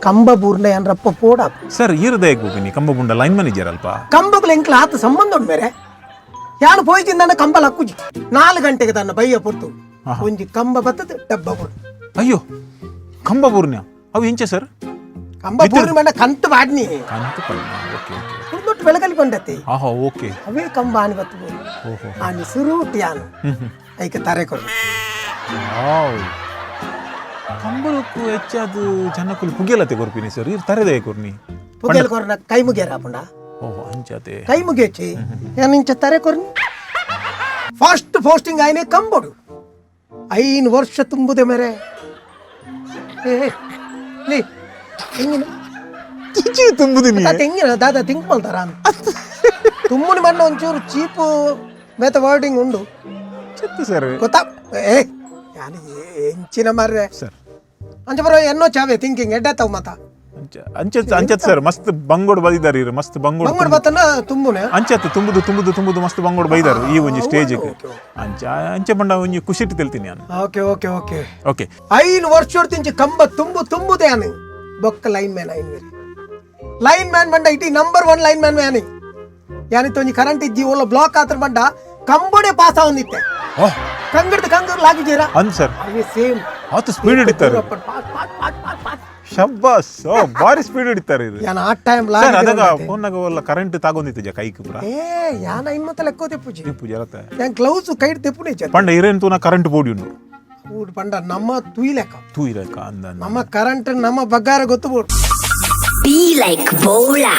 ಕಂಬ ಬೂರ್ನ ಏನ್ರಪ್ಪ ಪೋಡ. ಸರ್, ಈರದಾಯಕ್ ಬೋಪಿನಿ ಕಂಬ ಬುಂಡ ಲೈನ್ ಮ್ಯಾನೇಜರ್ ಅಲ್ಪ? ಕಂಬಗಳು ಎಂಕ್ಲ ಆತ ಸಂಬಂಧ ಉಂಡು ಮೇರೆ. ಯಾನು ಪೋಯ್ತಿಂದ ಕಂಬ ಲಕ್ಕುಜಿ. 4 ಗಂಟೆಗೆ ತನ್ನ ಬಯ್ಯ ಪೊರ್ತು ಒಂಜಿ ಕಂಬ ಬತ್ತದ ಡಬ್ಬ ಕೊಡು. ಅಯ್ಯೋ, ಕಂಬ ಬೂರ್ನ್ಯ ಅವು ಎಂಚ ಸರ್? ಕಂಬ ಬೂರ್ನಿ ಮಂಡ ಕಂತು ಬಾಡ್ನಿ. ಕಂತು ಪಣ್ಣ, ಓಕೆ ಓಕೆ. ಕುಡ್ದೊಟ್ಟು ಬೆಳಗಲಿ ಬಂಡತ್ತೆ. ಆಹಾ, ಓಕೆ. ಅವೇ ಕಂಬ ಆನಿ ಬತ್ತು. ಓಹೋ. ಆನಿ ಸುರೂಟಿ ಯಾನು ಐಕ ತಾರೆ ಕೊಡು. ವಾವ್, ಕಂಬಳಕ್ಕೂ ಹೆಚ್ಚಾದ ಜನಕ್ಕುಲು ಪುಗೆಲತೆ ಕೊರ್ಪಿನಿ ಸರ್, ಇರ್ ತರೆದೇ ಕೊರ್ನಿ. ಪುಗೆಲ್ ಕೊರ್ನ ಕೈ ಮುಗಿಯರ ಪುಂಡ. ಓಹೋ, ಅಂಚಾತೆ. ಕೈ ಮುಗಿಯಚ್ಚಿ ನಾನು ಇಂಚ ತಾರೆ ಕೊರ್ನಿ. First posting ಆಯ್ನೆ ಕಂಬೋಡು. 5 ವರ್ಷ ತುಂಬುದೆ ಮೇರೆ. ಏ ಏ, ಲೇ, ಎಂಗಿನ? ಚಿಚಿ ತುಂಬುದಿನಿ. ತಾತ ಎಂಗಿನ ದಾದಾ ಥಿಂಕ್ ಮಾಡ್ತಾರ? ತುಮ್ಮುನಿ ಮಣ್ಣ ಒಂಚೂರು ಚೀಪು ಮೇತ ವರ್ಡಿಂಗ್ ಉಂಡು. ಚಿತ್ತು ಸರ್. ಗೊತ್ತಾ? ಏ ಯಾನು ಎಂಚಿನ ಮಾರ್ರೆ. ಸರ್. ಅಂಚ ಬರೋ ಎನ್ನೋ ಚಾವೆ ಥಿಂಕಿಂಗ್ ಎಡ್ಡಾತವ್ ಮತ. ಅಂಚ ಅಂಚತ್ ಅಂಚತ್ ಸರ್, ಮಸ್ತ್ ಬಂಗೋಡು ಬೈದಾರ ಇರು, ಮಸ್ತ್ ಬಂಗೋಡು. ಬಂಗೋಡು ಬತ್ತನ ತುಂಬುನೆ. ಅಂಚತ್ ತುಂಬುದು ತುಂಬುದು ತುಂಬುದು ಮಸ್ತ್ ಬಂಗೋಡು ಬೈದಾರು ಈ ಒಂಜಿ ಸ್ಟೇಜ್. Okay, okay. ಅಂಚ ಅಂಚೆ ಬಂಡ ಒಂಜಿ ಖುಷಿಟ್ ತೆಲ್ತೀನಿ ನಾನು. Okay okay okay. Okay. 5 ವರ್ಷ ತಿಂಚಿ ಕಂಬ ತುಂಬು ತುಂಬುದೇ ಅನು ಬೊಕ್ಕ ಲೈನ್ ಮ್ಯಾನ್ ಐನ್ ಬೇರೆ. ಲೈನ್ ಮ್ಯಾನ್ ಬಂಡ ಇಟಿ number 1 line man ಮ್ಯಾನಿ ಯಾನಿತ್ತು. ಒಂಜಿ ಕರೆಂಟ್ ಇಜ್ಜಿ, ಓಲ ಬ್ಲಾಕ್ ಆತ್ರ ಬಂಡ ಕಂಬಡೆ ಪಾಸ್ ಆವೊಂದಿತ್ತೆ. ಓಹ್. ಕಂಗಡ್ದು ಕಂಗಡ್ ಲಾಗಿದ್ದೀರಾ? ಅಂದ್ ಸರ್. ಅವೇ ಸೇಮ್. ಆತು ಸ್ಪೀಡ್ ಹಿಡಿತಾರೆ, ಶಬ್ಬಾಸ್. ಓ, ಭಾರಿ ಸ್ಪೀಡ್ ಹಿಡಿತಾರೆ ಇದು. ಯಾನ ಆ ಟೈಮ್ ಸರ್, ಅದಾಗ ಲಾಗಿ. ಫೋನ್ನಾಗ ಒಲ್ಲ ಕರೆಂಟ್ ತಾಗೊಂದಿತ್ತು ಕೈಕ್ ಪೂರ. ಏ, ಯಾನ ಇನ್ ಮತ್ತೆ ಲೆಕ್ಕೋ ತೆಪ್ಪುಜಿ. ಪೂಜೆ ಅಲತ್ತ. ಯಾನ್ ಗ್ಲೌಸ್ ಕೈಡ್ ತೆಪ್ಪುನೆ. ಪಂಡ ಇರೇನ್ ತೂನ ಕರೆಂಟ್ ಬೋಡಿ ಉಂಡು. ಊಟ ಪಂಡ ನಮ್ಮ ತುಯ್ಲೆಕ್ಕ. ತೂ ಇರಕ ಅಂದ. ನಮ್ಮ ಕರೆಂಟ್ ನಮ್ಮ ಬಗ್ಗಾರ ಗೊತ್ತು ಬೋಡು. Be like Bola.